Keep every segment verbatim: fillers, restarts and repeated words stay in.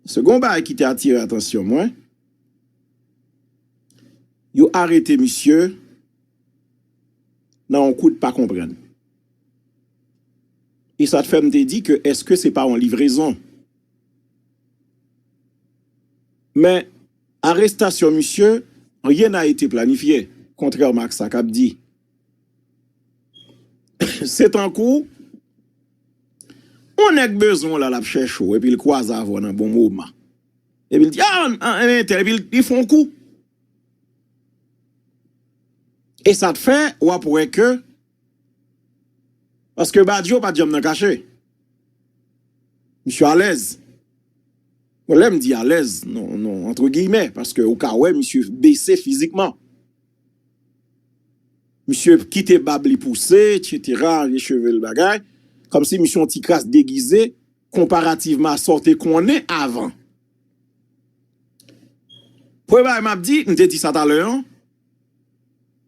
Se gon bagay ki te atire atansyon mwen. Yo arete misye nan yon kout pa konprann. E sa t fè m te di ke èske se pa yon livrezon? Men, arestasyon misye, rien n'a été planifié, kontrèman ak sa k ap di. Se tankou, yon nèg bezwen w la, l ap chèche w, epi l kwaze avè w nan bon moman. Epi l di, ah, ah, entèl, epi l, li fè yon kou. E sa t fè, w ap wè ke, paske Badio pa t janm nan kache. Misye alèz. Bon, lè m di alèz, non, non, antre giyimè, paske ou ka wè misye bese fizikman. Misye kite bab li pouse, etsetera, ranje cheve l bagay. Kòmsi misye yon ti kras degize, konparativman a sa w te konnen avan. Premye bagay m ap di, m te di sa talè an,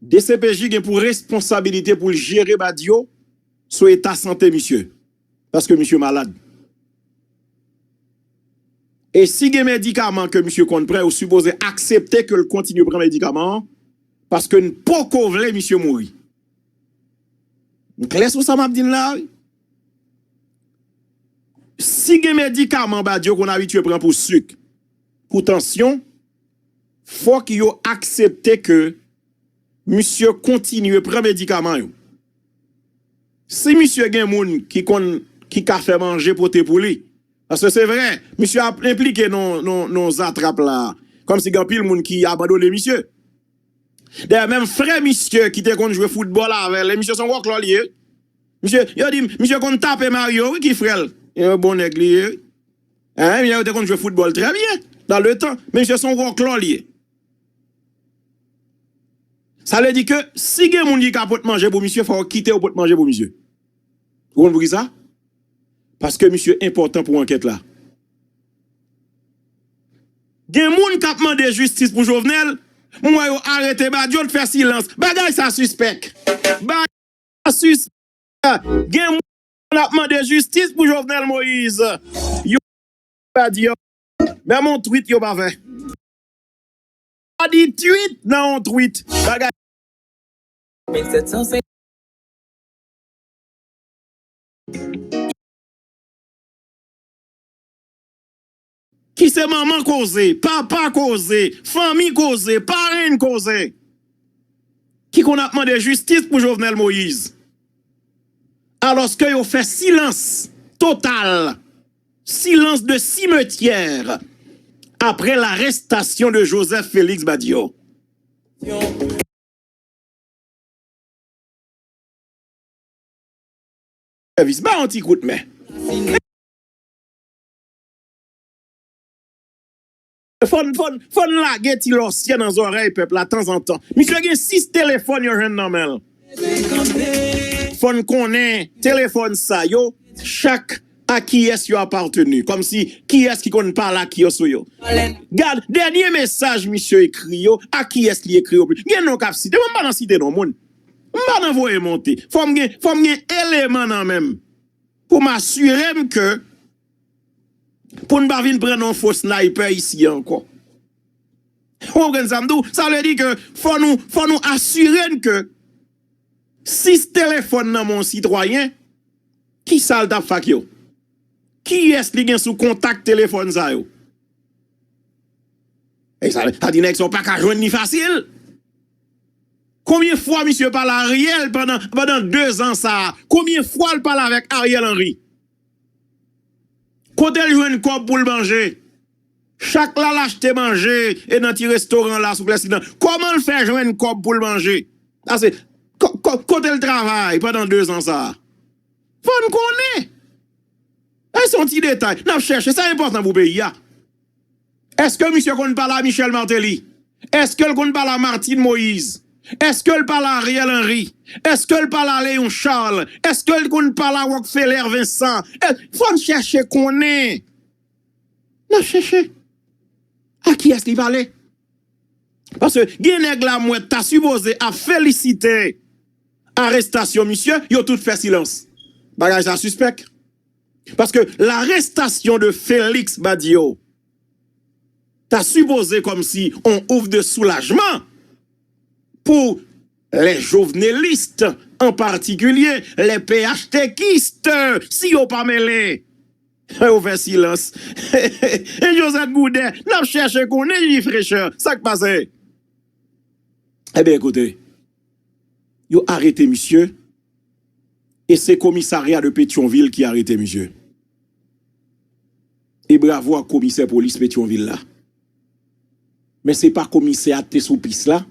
D C P J gen pou responsabilite pou l jere Badio sou eta sante misye. Paske misye malad. E si gen medikaman ke misye konn pran, yo sipoze aksepte ke l kontinye pran medikaman an, paske n poko vle misye mouri. M klè sou sa m ap di n la, wi. Si gen medikaman Badio konn abitye pran pou sik, pou tansyon, fòk yo aksepte ke misye kontinye pran medikaman yo. Si misye gen moun ki konn, ki ka fè manje pote pou li, paske se vre, misye ap enplike nan, nan, nan zatrap la, kòmsi gen anpil moun ki abandone misye. Dayè, menm frè misye ki te konn jwe foutbòl avè l, e misye se yon wòklò li ye. Misye, yo di, misye konn tape Mario, wi, ki frè l. E yon bon nèg li ye, wi. Hein, yo te konn jwe foutbòl trè byen, dans le temps. Men misye se yon wòklò li ye. Sa vle di ke si gen moun ki ka pot manje pou misye, fò yo kite yo pot manje pou misye. Ou konn poukisa? Paske misye enpòtan pou ankèt la. Gen moun k ap mande jistis pou Jovenel, m wè yo arete Badio, t fè silans. Bagay sa sispèk. Bagay sa sispèk. Gen moun ap mande jistis pou Jovenel Moïse. Yo pa di yo. Menm yon tweet yo pa fè. Pa di tweet nan yon tweet. Bagay. Ki se manman koze, papa koze, fanmi koze, parenn koze, ki konn ap mande jistis pou Jovenel Moïse. Alòske yo fè silans total, silence de cimetière, après l'arrestation de Joseph Félix Badio. Sèvis, ba yon ti kout men. Fò n, fò n, fò n lage ti lòsyè nan zòrèy pèp la tanzantan. Misye gen sis telefòn yo jwenn nan men l. Fò n konnen telefòn sa yo, chak a kiyès yo apateni. Kòmsi, kiyès ki konn pale ak yo sou yo. Gad, dènye mesaj misye ekri yo, a kiyès li ekri yo plis. Gen non k ap site, mwen m pa nan site non moun. M pa nan voye monte. Fò m gen, fò m gen eleman nan men m. Pou m asire m ke, pou n pa vin pran non fo snaypè isi ankò. Ou konprann sa m di w? Sa vle di ke fò nou, fò nou asire n ke sis telefòn nan men yon sitwayen, ki sa l t ap fè ak yo? Kiyès li gen sou kontak telefòn sa yo? E sa, sa di nèg sa w pa ka jwenn li fasil. Konbyen fwa misye pale a Ariel pandan, pandan de zan sa a? Konbyen fwa l pale avèk Ariel Henry? Kote l jwenn kòb pou l manje? Chak la l achte manje e nan ti restoran la sou Plèsidan. Kòman l fè jwenn kòb pou l manje? Sa se, ko-, ko-, kote l travay pandan de zan sa a? Fò n konnen. E se yon ti detay. N ap chèche. Sa enpòtan pou peyi a. Èske misye konn pale a Michel Martelly? Èske l konn pale a Martine Moïse? Èske l pale a Ariel Henry? Èske l pale a Léon Charles? Èske l konn pale a Rockefeller Vincent? E, fò n chèche konnen. N ap chèche. A kiyès li pale? Paske gen nèg la m wè ta sipoze ap felisite arestasyon misye, yo tout fè silans. Bagay sa sispèk. Paske l'arrestation de Félix Badio, ta sipoze kòmsi on ouf de soulajman pou les jovenelistes, an patikilye les phtèkis, si yo pa mele. Yo fè silans. E Josette Goudet, n ap chèche konnen Jifrechè, sa k pase? Ebyen, ekoute, yo arete misye, e se komisarya de Petyonvil ki arete misye. E bravo ak komisè polis Petyonvil la. Men se pa komisè a te sou pis la,